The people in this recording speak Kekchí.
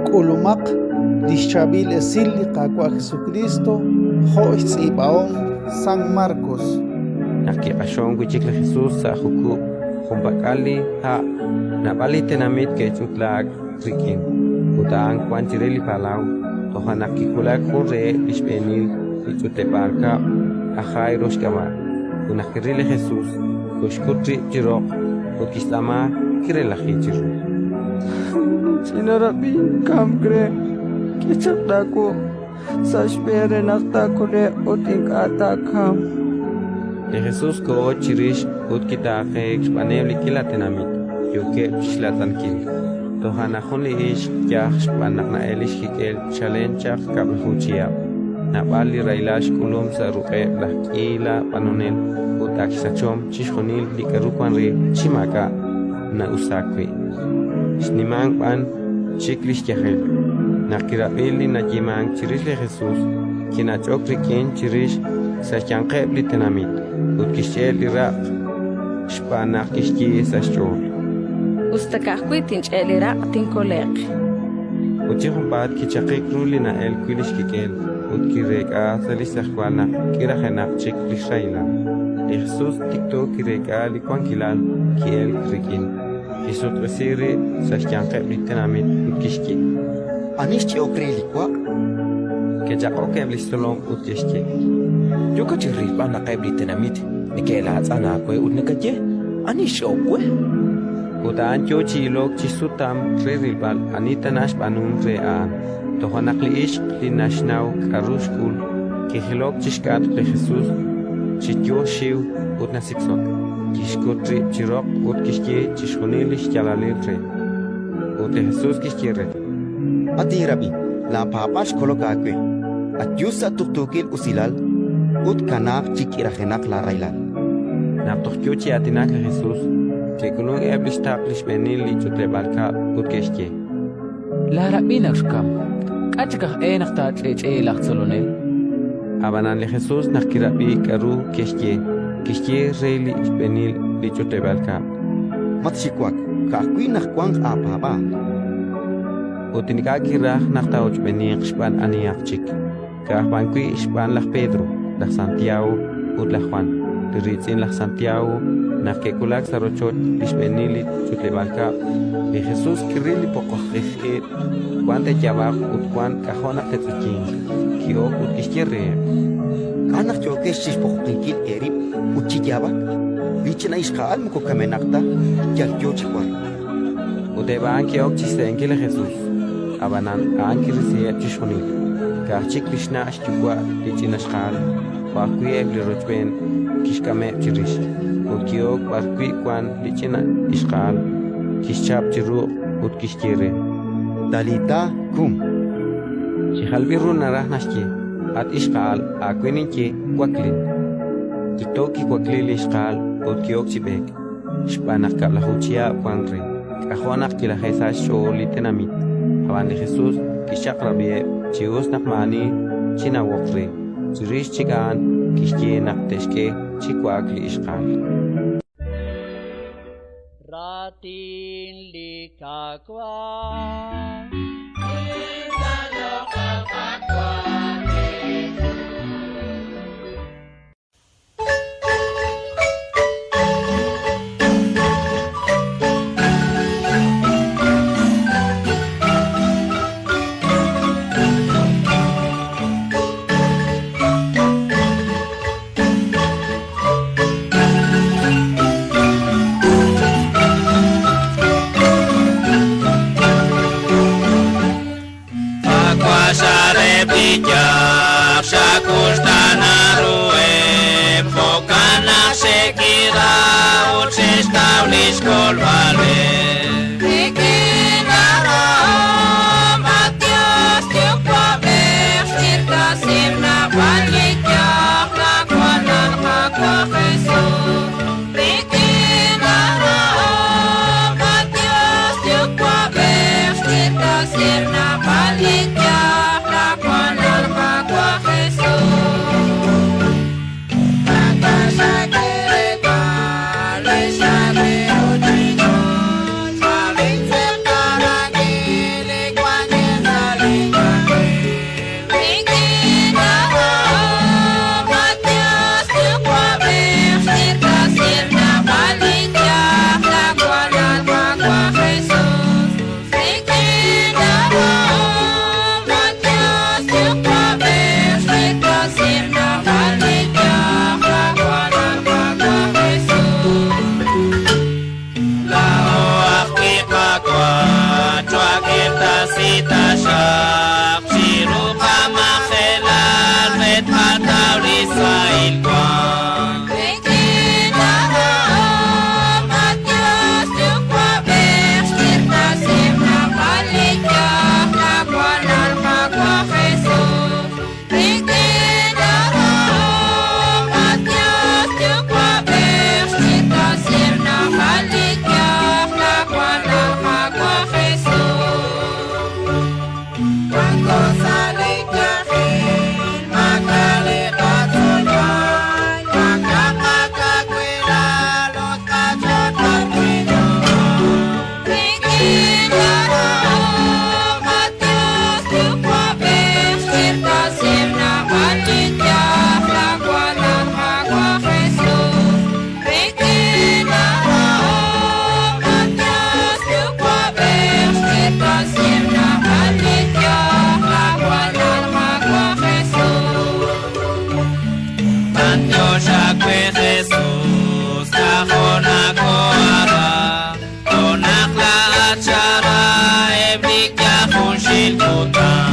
K'ulumaq li xChaab'il Esil li Qaawa' Jesukriist jo' xtz'iib'ahom San Markos. Naq kiq'axonk wi' chik li Jesus sa' jukub' junpak'al li ha', naab'al li tenamit ke'ch'utlaak rik'in, ut a'an wank chire li palaw. Toja' naq kiwulak jun reheb' li xb'eenil li ch'utleb'aal kab'l, aj Jairo xk'ab'a', ut naq kiril li Jesus, koxkut rib' chi roq ut kixtz'aama kirelaji chiru. Ch'ina rab'in kamk re, k'e chaq laawuq' sa' xb'een re naq taakole'q ut ink'a' taakamq. Li Jesus koho chirix ut kitaaqeek xb'aaneb' li k'iila tenamit, yookeb' chi xlaatz'ankil. Toja' naq jun li ixq yaj xb'aan naq na'elk li xkik'el chalen chaq 10 chihab', naab'al li rahilal xk'ulum sa' ruq'eb' laj k'iila b'anonel ut ak xsachom chixjunil li k'aru wank re chi maak'a' na'usaak wi'. Xnimank b'an chik li xyajel. Naq kirab'i li nayeemank chirix li Jesus, kinach'ok rik'in chirix sa' xyanqeb' li tenamit ut kixch'e' li raq' xb'aan naq kixye sa' xch'ool: Us ta ka'ajwi' tinch'e' li raq', tinkole'q. Ut chi junpaat kichaqik ru li na'elk wi' li xkik'el ut kireek'a sa' li xtz'ejwal naq k'irajenaq chik li xrahilal. Li Jesus tikto kireek'a li wankilal ki'elk rik'in, kixsutq'isi rib' sa' xyanqeb' li tenamit ut kixye: Ani xch'e'ok re li waq'? Ke'chaq'ok eb' li xtzolom ut ke'xye: Yookat chi rilb'al naq eb' li tenamit neke'laatz'an aawe ut nakaye: Ani xch'e'ok we? Ut a'an yo chi ilok chi xsutam re rilb'al ani tana xb'aanunk re a'an. Toja' naq li ixq li naxnaw k'aru xk'ul, kijilok chi xk'atq li Jesus chi yo xxiw ut nasiksotk, kixkut rib' chi roq ut kixye chixjunil li xyaalalil re. Ut li Jesus kixye re: At inrab'in, laapaab'aal xkolok aawe. Ayu sa' tuqtuukil usilal ut kanaaq chi k'irajenaq laarahilal. Naq toj yo chi aatinak li Jesus, ke'k'ulunk eb' li xtaql li xb'eenil li ch'utleb'aal kab'l ut ke'xye: Laarab'in ak xkamk. K'a' chik aj e naq taach'eech'e laj Tzolonel? Ab'anan li Jesus naq kirab'i k'aru ke'xye, kixye re li xb'eenil li ch'utleb'aal kab'l: Matxiwak, ka'ajwi' naq wanq aapaab'aal. Ut ink'a' kiraj naq taa'ochb'eeniiq xb'aan anihaq chik, ka'aj b'an wi' xb'aan laj Pedro, laj Santiago ut laj Jwan, li riitz'in laj Santiago. Naq ke'wulak sa' rochoch li xb'eenil li ch'utleb'aal kab'l, li Jesus kiril li poqoqij ib', wan te'yaab'aq ut wan k'ajo' naq te'tz'uyinq. Ki'ok ut kixye reheb': K'a' naq yookex chi xpoqoqinkil eerib' ut chi yaab'ak? Li ch'ina ixqa'al moko kamenaq ta, yal yo chi wark. Ut eb' a'an ke'ok chi xse'enkil li Jesus. Ab'anan a'an kirisiheb' chixjunil, ka'aj chik li xna' xyuwa' li ch'ina xqa'al, jo' ajwi' eb' li rochb'een kixk'ameb' chirix. Ut ki'ok b'arwi' wank li ch'ina ixqa'al, kixchap chi ruq' ut kixye re: Talita kum. Chi jalb'il ru naraj naxye: At ixqa'al, aawe ninye, waklin. Tikto kiwakliik li ixqa'al ut ki'ok chi b'eek, xb'aan naq 10 chihab' wank re. K'ajo' naq kilaje'sa' xch'ool li tenamit. Ab'an li Jesus kixchaq'rab'iheb' chi us naq maa'ani chinawoq re. Chirix chik a'an kixye naq te'xk'e chi wa'ak li ixqa'al. Raatin li Qaawa'. Qak'irtasi taxaq chiru qamajelal re tqataw li sahil wank. Rik'in laarahom, at Yos Yuwa'b'ej, xk'irtasiheb' naab'al li yaj, laawalal Qaawa' Jesus. Rik'in laarahom, at Yos Yuwa'b'ej, xk'irtasiheb' naab'al li yaj, laawalal Qaawa' Jesus. Wanko sa' li yajel, maak'a' li qatzolb'al, maak'a' qakawilal ut qach'och'al Rik'in laarahom, at Yos Yuwa'b'ej, xk'irtasiheb' naab'al li yaj, laawalal Qaawa' Jesus. Rik'in laarahom, at Yos Yuwa'b'ej, xk'irtasiheb' naab'al li yaj, laawalal Qaawa' Jesus. B'antiox aawe Jesus, k'ajo' nakoohara, jo' naq laa'at xara eb' li yaj junxil kutan.